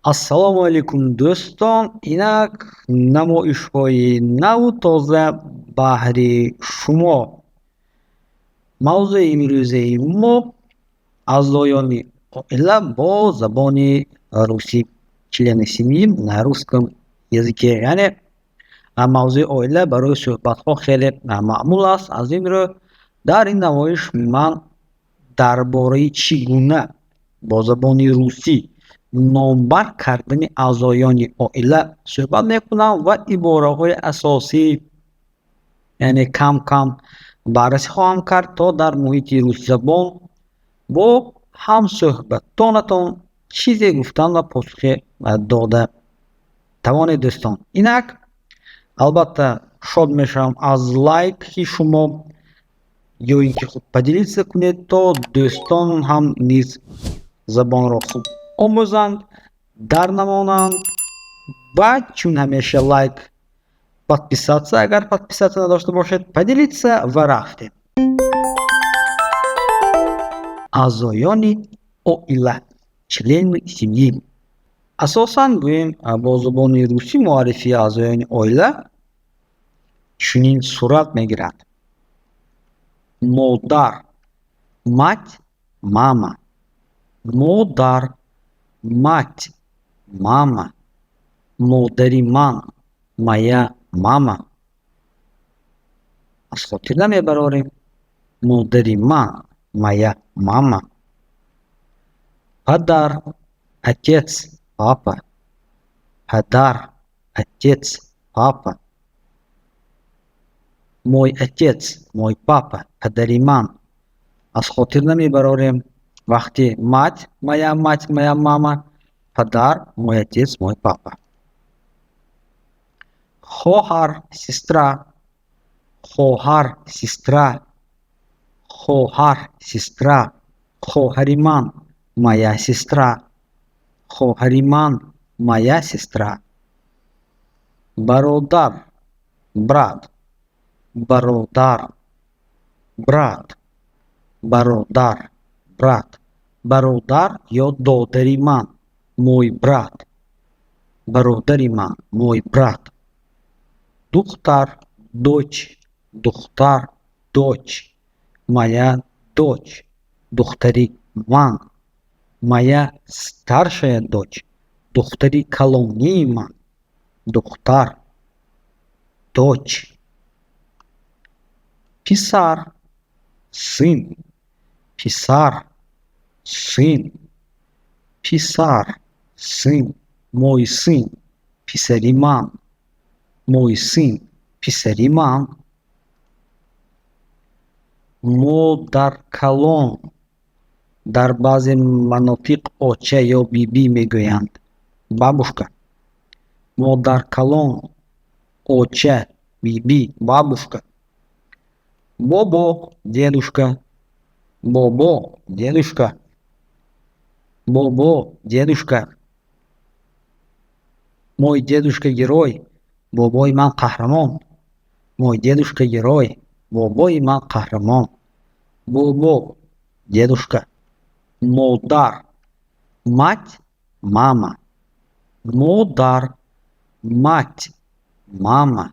Ассалому алайкум, дӯстон! Инак намоишҳои наву тоза баҳри шумо. Мавзӯи имрӯзаи мо: аъзоёни оила бо забони русӣ, члены семьи на русском языке. Яъне мавзӯи оила барои суҳбатҳо хеле маъмул аст. Аз ин рӯ дар ин намоиш ман дар бораи чӣ гуна бо забони русӣ номбар кардани аъзоёни оила суҳбат мекунам ва ибораҳои асосӣ, яъне кам кам баррасӣ хоҳам кард, то дар муҳити русзабон бо ҳамсӯҳбатонатон чизе гуфтан ва посухе дода тавонед. Дӯстон, инак албатта шод мешавам аз лайки шумо ё ин ки худ поделиться кунед, то дӯстон ҳам низ забонро хуб омӯзанд, дар намонанд. Ва чун ҳамеша лайк, подписаться, агар подписаться надошта бошед, поделиться ва рафтем. Аъзоёни оила, члены семьи. Асосан гӯем, бо забони русӣ муаррифии аъзоёни оила чунин сурат мегирад: модар, мать, мама, модар, мать, мама, модари ман, моя мама. Аз хотир намебарорем: модари ман, моя мама. Падар, отец, папа, падар, отец, папа, мой отец, мой папа, падари ман. Аз хотир намебарорем: вақти мать, моя мать, моя мама, падар, мой отец, мой папа. Хоҳар, сестра, хоҳар, сестра, хоҳар, сестра, хоҳари ман, моя сестра, хоҳари ман, моя сестра. Бародар, брат, бародар, брат, бародар, брат, бародар ё додари ман, мой брат, бародари ман, мой брат. Духтар, дочь, духтар, дочь, моя дочь, духтари ман, моя старшая дочь, духтари калонии ман, духтар, дочь. Писар, сын, писар, сын, писар, сын, мой сын, писари ман, мой сын, писари ман. Модаркалон, дар баъзе манотиқ оча ё бибӣ мегӯянд, бабушка. Модаркалон, оча, бибӣ, бабушка. Бобо, дедушка, бобо, дедушка, бобо, дедушка, мой дедушка герой, бобои ман қаҳрамон, мой дедушка герой, бобои ман қаҳрамон. Бобо, дедушка. Модар, мать, мама, модар, мать, мама,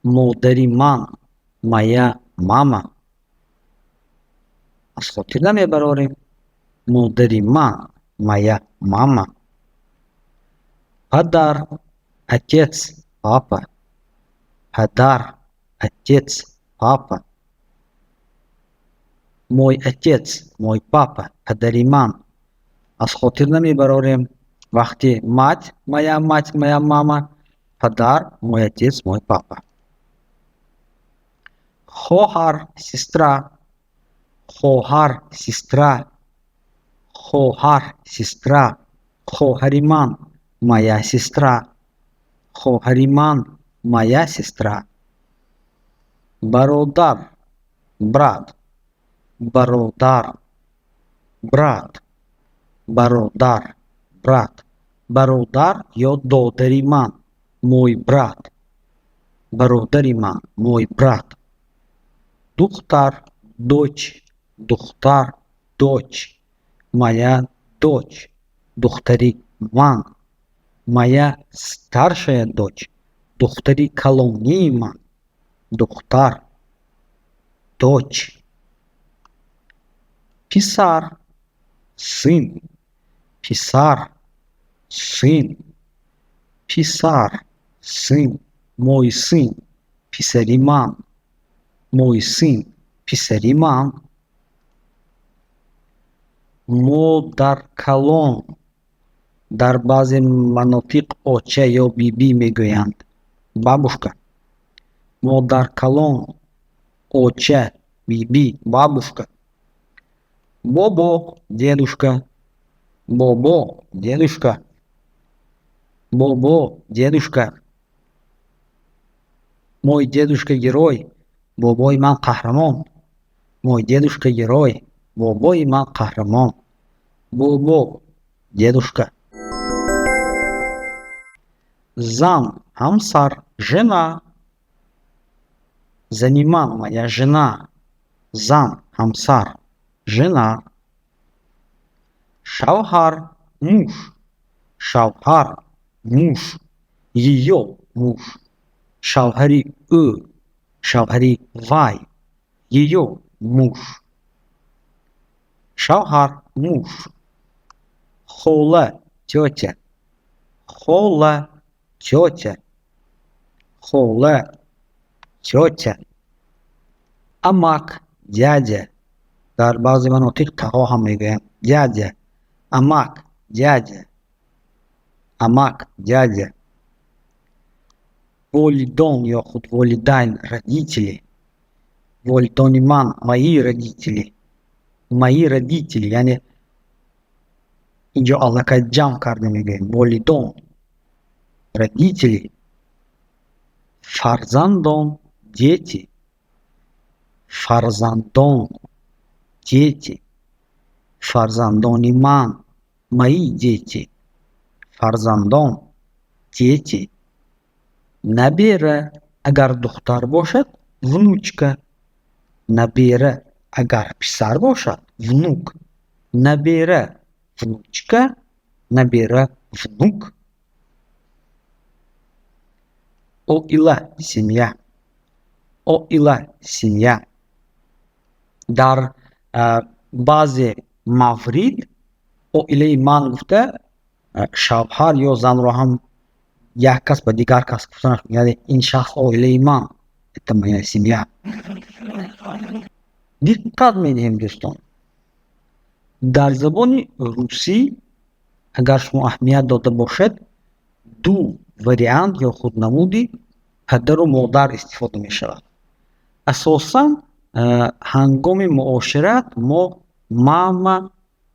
модари ман, моя мама. Аз хотир намебарорем: модари ман, моя мама. Падар, отец, папа, падар, отец, папа, мой отец, мой папа, падари ман. Аз хотир намебарорем: вақти мать, моя мать, моя мама, падар, мой отец, мой папа. Хоҳар, сестра, хоҳар, сестра, хоҳар, сестра, хоҳари ман, моя сестра, хоҳари ман, моя сестра. Бародар, брат, бародар, брат, бародар, брат, бародар ё додари ман, мой брат, бародари ман, мой брат. Духтар, дочь, духтар, дочь, моя дочь, духтари ман. Моя старшая дочь. Духтари калонии ман. Духтар. Дочь. Писар. Сын. Писар. Сын. Писар. Сын. Мой сын. Писари ман. Мой сын. Писари ман. Модаркалон. Дар баъзе манотиқ оча ё бибӣ мегӯянд. Бабушка. Модаркалон. Оча, бибӣ, бабушка. Бобо, дедушка. Бобо, дедушка. Бобо, дедушка. Мой дедушка герой. Бобои ман қаҳрамон. Мой дедушка герой. Бобои ман қаҳрамон. Бобо, дедушка. Зан, ҳамсар, жена. Зани ман, моя жена. Зан, ҳамсар, жена. Шавҳар, муж. Шавҳар, муж. Её муж. Шавҳари ӯ, шавҳари вай. Её муж. Шавҳар, муж. Хола, тётя. Хола, тётя. Хола, тётя. Амак, дядя. Дар баъзе манотиқ тағо ҳам мегӯянд. Дядя. Амак, дядя. Амак, дядя. Волидон ё худ волидайн, родители. Волидони ман, мои родители. Мои родители, яъне инҷо аллакай ҷамъ карда мегӯем. Волидон, родители. Фарзандон, дети. Фарзандон, дети. Фарзандони ман, мои дети. Фарзандон, дети. Набера, агар духтар бошад, внучка. Набера, агар писар бошад, внук. Набера, внучка. Набера, внук. Оила, семья. Оила, семья. Дар баъзе маврид оилаи ман гуфта, шавҳар ё занро ҳам як кас ба дигар кас гуфтанаш, яъне ин шахс оилаи ман, это моя семья. Диққат медиҳем, дӯстон, дар забони русӣ, агар шумо аҳамият дода бошед, ду вариант ё худ намуди падару модар истифода мешавад. Асосан ҳангоми муошират мо мама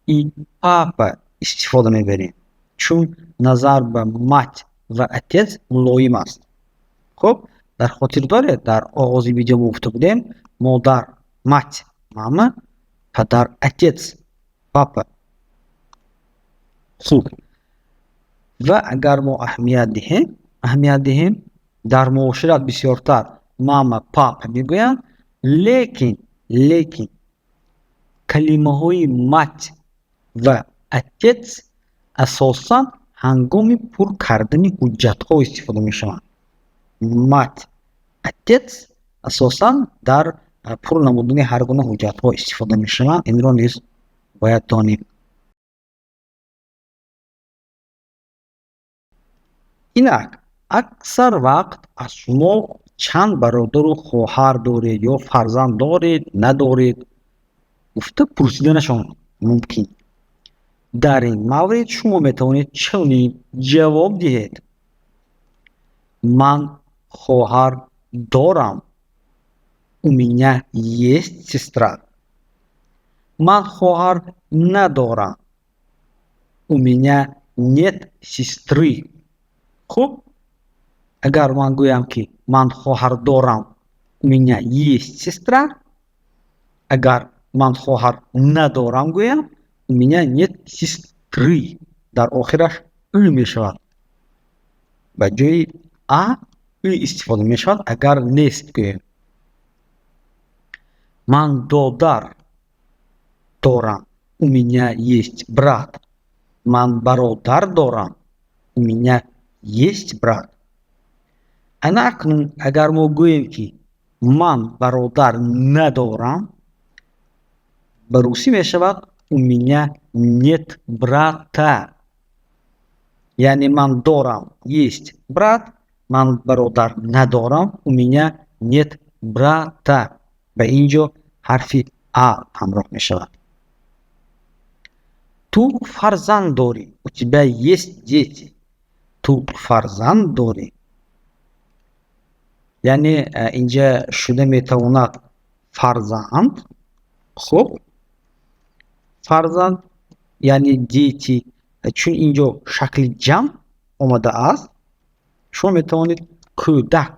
и папа истифода мебарем, чун назар ба мать ва отец мулоим аст. Хуб, дар хотир доред, дар оғози видео мо гуфта будем: модар, мать, мама, падар, отец, папа. Хуб, ва агар мо аҳамият диҳем, дар муошират бисёртар мама, папа мегӯянд, лекин калимаҳои мать ва отец асосан ҳангоми пур кардани ҳуҷҷатҳо истифода мешаванд. Мать, отец асосан дар пур намудани ҳар гуна ҳуҷҷатҳо истифода мешаванд. Инро низ бояд донем. Инак, аксар вақт аз шумо чанд бародару хоҳар доред ё фарзанд доред, надоред гуфта пурсиданашон мумкин. Дар ин маврид шумо метавонед чунин ҷавоб диҳед: ман хоҳар дорам. У меня есть сестра. Ман хоҳар надорам. У меня нет сестры. Хуб, агар ман гӯям, ки ман хоҳар дорам, у меня есть сестра. Агар ман хоҳар надорам гӯям, у меня нет сестры. Дар охираш ы мешавад. Ба ҷои а ы истифода мешавад, агар нест гӯем. Ман додар дорам. У меня есть брат. Ман бародар дорам. У меня есть брат. Ана акнун агар мо гӯем, ки ман бародар надорам, ба русӣ мешавад «у меня нет брата». Яъне ман дорам — есть брат, ман бародар надорам — у меня нет брата. Ба ин ҷо ҳарфи а ҳамроҳ мешавад. Ту фарзанд дорӣ — у тебя есть дети. Ту фарзанд дорӣ, яъне инҷа шуда метавонад фарзанд. Хуб, фарзанд, яъне дети, чун инҷо шакли ҷамъ омадааст, шумо метавонед кӯдак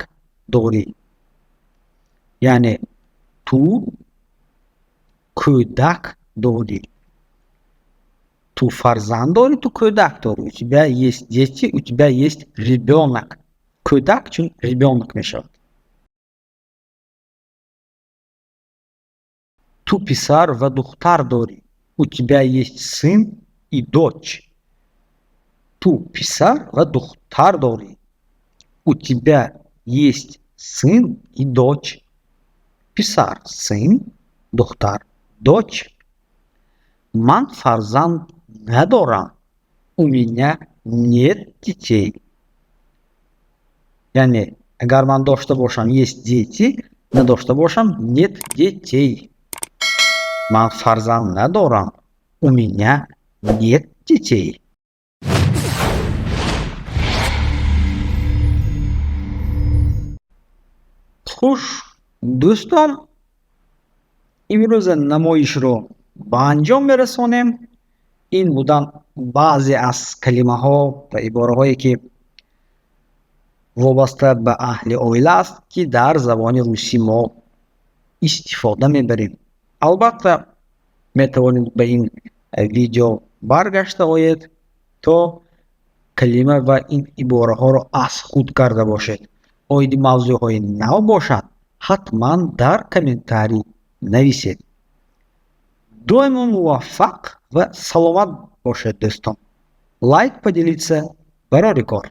дорӣ, яъне ту кӯдак дорӣ. Ту фарзанд дорӣ, ту кӯдак дорӣ. У тебя есть дети, у тебя есть ребёнок. Кӯдак чун ребёнок мешавад. Ту писар ва духтар дорӣ — у тебя есть сын и дочь. Ту писар ва духтар дорӣ — у тебя есть сын и дочь. Писар — сын, духтар — дочь. Ман фарзанд надорам — у меня нет детей. Яъне агар ман дошта бошам — есть дети, надошта бошам — нет детей. Ман фарзанд надорам — у меня нет детей. Хуш, дӯстон, имрӯза намоишро ба анҷом мерасонем. Ин буданд баъзе аз калимаҳо ва ибораҳое, ки вобаста ба аҳли оила аст, ки дар забони русӣ мо истифода мебарем. Албатта, метавонед ба ин видео баргашта оед, то калима ва ин ибораҳоро аз худ карда бошед. Оиди мавзӯъҳои нав бошад, ҳатман дар комментарий нависед. Доимо муваффақ ва саломат бошед, дӯстон. Лайк, поделиться. Барори кор.